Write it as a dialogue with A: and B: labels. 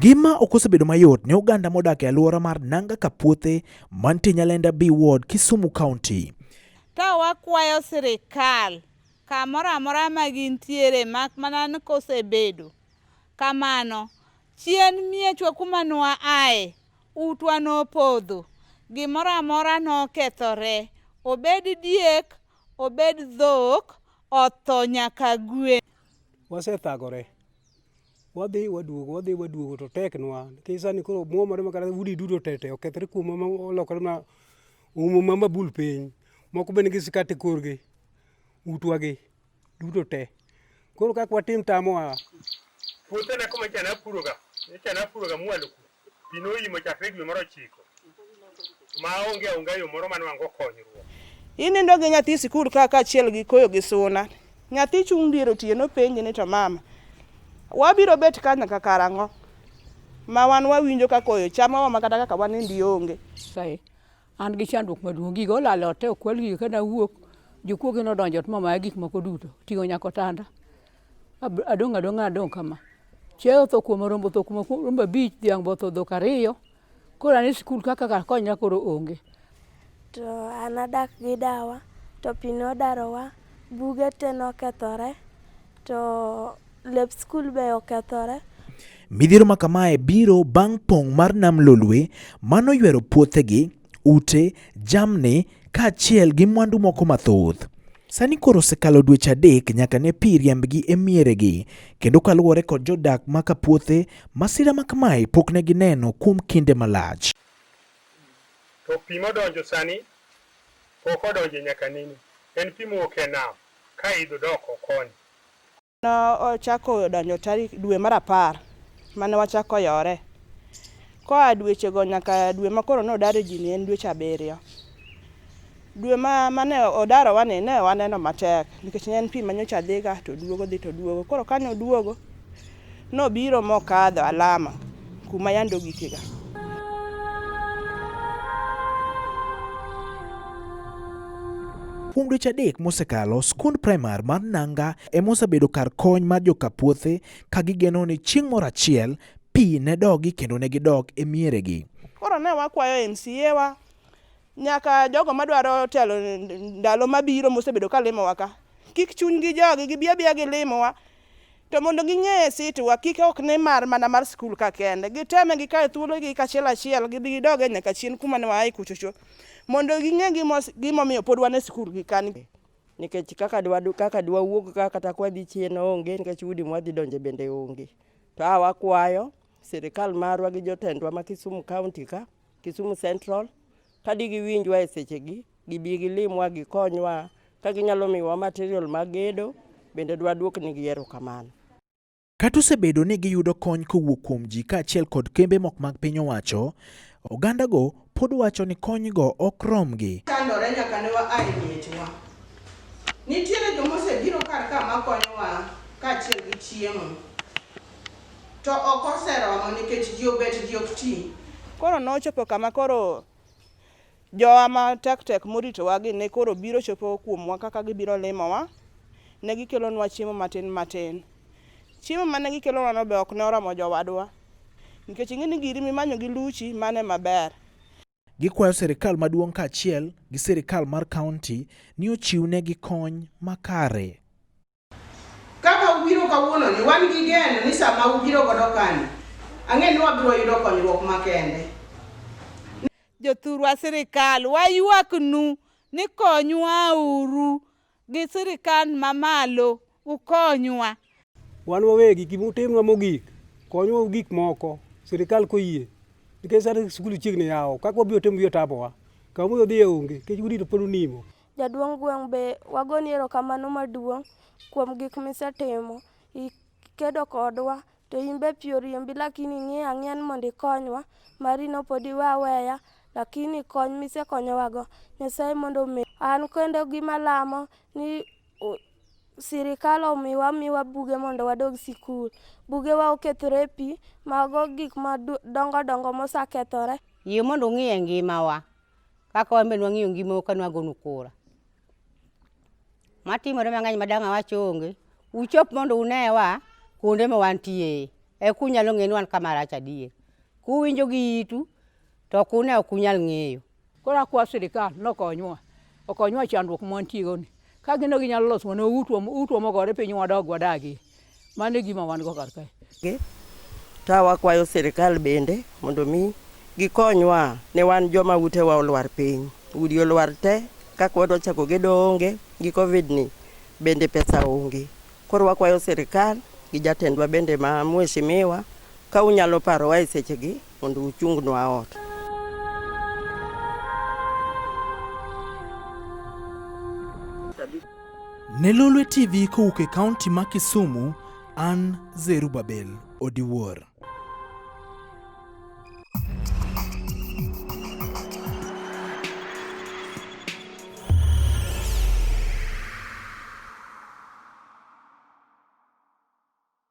A: Ngima ok osebedo mayot ne oganda modak e alwora mar Nanga Kapuothe mantie Nyalenda B Ward, Kisumu County.
B: Ka wakwayo sirikal kamoro amora ma gintiere mak mana ni kosebedo kamano, chien miechwa kuma nwa ae, utwa nopodho, gimoro amora nokethore, obed diek, obed dhok, otho nyaka gwen.
C: Wasethagore, wadhi waduogo, wadhi waduogo to teknwa nikech sani koro muomore ma kata udi duto te te okethore kuomwa ma olokore ma oumo ma mabul piny. Moko be nigi sikat e korgi, utwa gi duto te. Koro kaka watim tamowa.
D: Puothena kuma nyocha napuroga, nyocha napuroga mwalo ku, pi noimo chakre dwe mar ochiko, ma onge aonga yo moro manwang'o konyruok.
E: Inindo gi nyathi sikul ka kaachiel gi koyo gi suna. Nyathi chung' dier otieno penji ni to mama, wabiro bet ka nyaka karang'o? Ma wan wawinjo ka koyo chamowa ma kata kaka wanindi onge.
F: Sai, an gi chandruok maduong'. Gigo olal e ot te, okwal gigo ka nawuok, jokuoge nodonjo ot momaya gik moko duto, oting'o nyaka otanda. Adong' adong'a adong' kama. Chiaye otho kuoma, rombo otho kuoma, rombo abich, dhiang' be otho dhok ariyo. Koro an e sikul kaka kar konyra koro onge.
G: To an adak gi dawa to pi nodarowa, buge te nokethore to lep skul be okethore.
A: Midhiero ma kamae biro bang' pong' mar nam Lolwe manoywero puothegi, ute, jamni kaachiel gi mwandu moko mathoth. Sani koro osekalo dweche adek nyaka ne pi riembgi e mieregi kendo kaluwore kod jodak ma Kapuothe, masira ma kamae pok ne gineno kuom kinde malach.
D: To pi modonjo sani pok odonje nyaka nene. En pi mowuok e nam ka idho dok koni.
E: Nochako donjo tarik dwe mar apar mane wachako yore. Koa dwechego nyaka dwe ma koro nodare ji ni en dweche abiriyo. Dwe ma mane odarowa ni ne waneno matek nikech ne en pi ma nyocha dhiga to duogo dhi to duogo. Koro kane oduogo, nobiro mokadho alama kuma yande ogikega.
A: Kuom dweche adek mosekalo, skund primar mar Nanga ema osebedo kar kony mar jokapuothe ka gigeno ni chieng' moro achiel pi ne dogi kendo ne gidok e mieregi.
E: Koro ne wakwayo MCA wa nyaka jogo madwaro telo ndalo mabiro mosebedo ka limowa ka, kik chunygi jogi gibi abiya gilimowa to mondo ging'e sitwa kik ok ne mar mana mar skul ka kende giteme gikaw thuologi kachiel achiel gibi gidoge nyaka chien kuma ne waaye kuchocho mondo ging'e gimomiyo pod wan e skul gi kani.
H: Nikech kaka dwa kaka dwawuog ka kata kwadhi chien onge nikech udi mwadhi donje bende onge. To a wakwayo sirikal marwa gi jotendwa ma Kisumu County ka, Kisumu Central, ka digiwinjwa e sechegi, gibi gilimwa gikonywa, ka ginyalo miyowa material mag gedo, bende dwaduoknigi erokamano.
A: Kata osebedo ni giyudo kony kowuok kuom ji kaachiel kod kembe moko mag piny owacho, ogandago pod wacho ni konygo ok romgi.
E: Chandore nyaka ne wa a e miechwa. Nitiere joma osebiro kar ka makonyowa kaachiel gi chiemo. To ok oseromo nikech ji obet ji ok ti. Koro nochopo kama koro jowa ma tek tek moritowa gi ne koro biro chopo kuomwa kaka gibiro limowa. Ne gikelonwa chiemo matin matin. Chiemo mane gikelonwa no be ok ne oromo jowadwa. Nikech ing'e ni giri mimanyo gi luchi mano ema ber.
A: Gikwayo sirkal maduong' kaachiel gi sirkal mar kaunti ni ochiwnegi kony makare.
E: Kaka ubiro kawuononi, wan gi geno ni sama ubiro godo kani, ang'e ni wabiro yudo konyruok makende.
B: Jothurwa sirikal waywaknu ni konywa uru gi sirikal mamalo ukonywa.
C: Wan wawegi gima utimnwa mogik, konywa gik moko sirikal koyie nikech sani skul chiegni yawo kaka wabiro timo biro tamowa kama wadhiye onge nikech udi to pod onimo.
G: Jaduong' gweng' be wagoni erokamano maduong' kuom gik misetimo. Ikedo kodwa to in be pi oriembi lakini ing'iyo ang'iya ni mondo ikonywa. Mari no pod iwe aweya lakini kony misekonyowago Nyasaye mondo omedi. An kendo gima alamo ni sirikal omiwa miwa buge mondo wadog sikul. Bugewa okethore e pi, mago gik madongo dongo mosekethore.
I: Yie mondo ung'iye ngimawa kaka wan bende wang'iyo ngimau kane wagonu kura. Matimore mang'eny ma dang' awach onge. Uchop mondo unewa kuonde ma wantie. Eka unyalo ng'eyo ni wan kama rach adier. Kuwinjo gi itu to ok une ok unyal ng'eyo.
F: Koro akwa sirikal nokonywa, okonywa e chandruok ma wantie go ni. Ka gin ginyalo loso ne utwa, utwa mogore piny wadog wadagie. Mano e gima wan go kar kae.
H: To wakwayo sirikal bende mondo mi gikonywa ne wan joma utewa olwar piny. Udi olwar te, kaka wadwa chako gedo onge, gi Covid ni bende pesa onge. Koro wakwayo sirikal gi jatendwa bende ma mheshimiwa ka unyalo parowa e sechegi mondo uchungnwa ot.
A: Ne Lolwe TV kowuok e kaunti ma Kisumu, an Zerubabel Odiwuor.